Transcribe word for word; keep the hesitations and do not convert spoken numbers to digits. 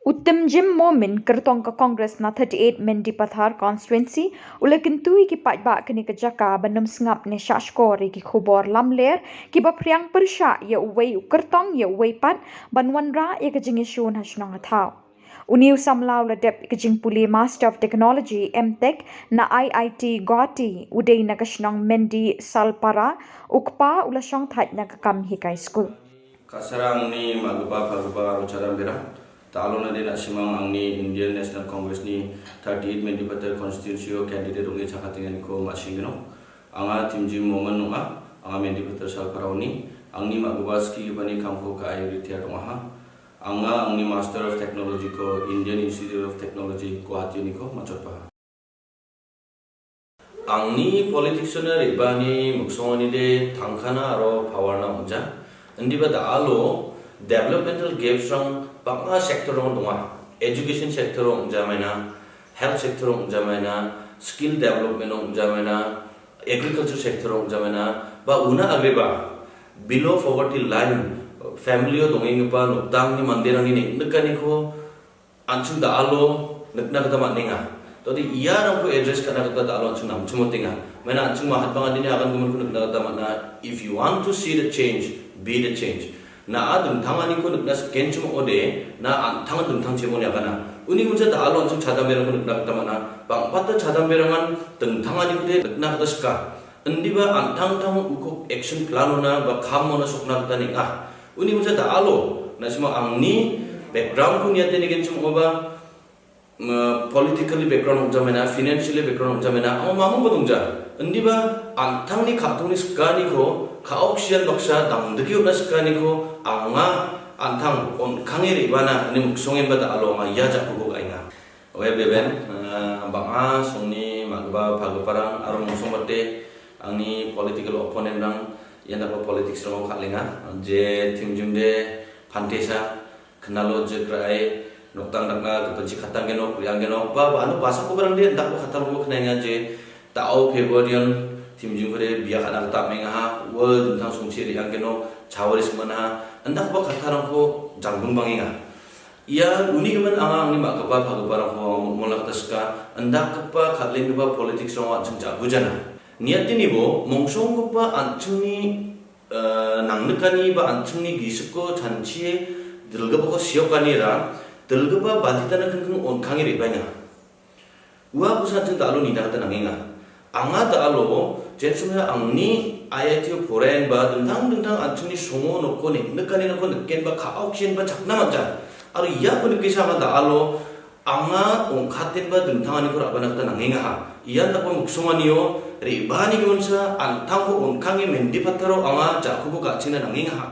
Utimjim Momin, kyrtong ka Congress na thirty-eight Mendipathar constituency, ula kentui ki paidbah kani ka jaka ba num sngap ne shashkor ki khubor lamler ki ba phriang pyrshah ya uwei u kyrtong ya uwei pat ban wanrah ya ka jingishun ha shnong ha thaw. Uni u samla ula dep ka jingpule Master of Technology, M Tech, na I I T Guwahati, u dei na ka shnong Mendi Salpara, u kpa ula shong thait na ka kam hikai school. Kasarangni ma·gipa palgipa aro chadamberang, ta·alona de na·simang angni Indian National Congress-ni thirty-eight Mendipathar constituency-o candidate ong·e chakatenganiko ma·sina gnang. Anga Timjim Momin ong·a, anga Mendipathar Salparaoni, angni ma·gipa skigipani kamko ka·e retired ong·aha. Anga angni Master of Technology-ko Indian Institute of Technology Guwahati-oniko ma·chotpaha. Angni politics-ona re·baani miksonganide tangkana aro power-na ong·ja. Indiba da·alo developmental gaps-rang bang·a sector-rango donga. Education sector-o ong·jamaina, health sector-o ong·jamaina, skill development-o ong·jamaina, agriculture sector-o ong·jamaina, ba una agreba below poverty line, family-o dongenggipa nokdangni manderangni neng·nikaniko an·ching da·alo nikna gita man·enga. Tode iarangko address ka·na gita da·alo an·ching namchimotenga. Maina an·ching Mahatma Gandhi-ni agangiminko nikna gita man·a. If you want to see the change, be the change. Na·a dingtanganiko nikna sikenchim ong·ode, na an·tang dingtang chemoni agana. Uni giminsa da·alo an·ching chadamberangko nikna gita man·a. Bang·bata chadamberangan dingtanganikode nikna gita sika. Indiba an·tangtang uko action plan-ona ba kam-ona sokna gita neng·a. Uni giminsa da·alo, na·sima angni background-ko niate nigenchim ong·oba, mm, politically background ong·jamaina, financially background ong·jamaina, amo mamungba dongja. Indiba an·tangni ka·tongni sikaniko, ka·oksian baksa dangdike on·na sikaniko, anga an·tang on·kange re·bana, ine miksongenba da·alo anga ia jakkolko ka·enga. Oe beben, eh, bang·a songni ma·gipa palgiparang aro mungsongbate angni political opponent-rang ian dakgipa politics-rango kal·enga. Je Timjimde pantesa, knalo jik ra·e, noktang dakna gipinchi katanggenok, re·anggenok, ba, ba, ano basakobarangde indakgipa kattarangko knaenga je da·o February-on Timjimkode bia ka·na gita am·engaha, ua dingtang songchi re·anggenok, chawari singmanaha, indakgipa kattarangko jangbing bangenga. Ia uni gimin anga angni ma·gipa palgiparangko anga mol·molna gita sika, indakgipa kal·enggipa politics-rango an·ching ja·bujana. Niatenibo mongsonggipa an·chingni, eh, nangnikani ba an·chingni gisikko chanchie dilgipako seokanira dilgipa baltitana kingking on·kange re·baenga. Ua kosa an·ching da·alo nina gita nangenga. Anga da·alo, jensonga angni I I T-o poraenba dingtang dingtang an·chingni songo noko neng-, nikanirangko nikenba ka·oksienba chakna man·ja. Aro iako nikesa anga da·alo, anga ong·katenba dingtanganiko ra·bana gita nangengaha. Ian dakgipa miksonganio re·baani giminsa an·tangko on·kange Mendipatharo anga ja·koko ka·china nangengaha.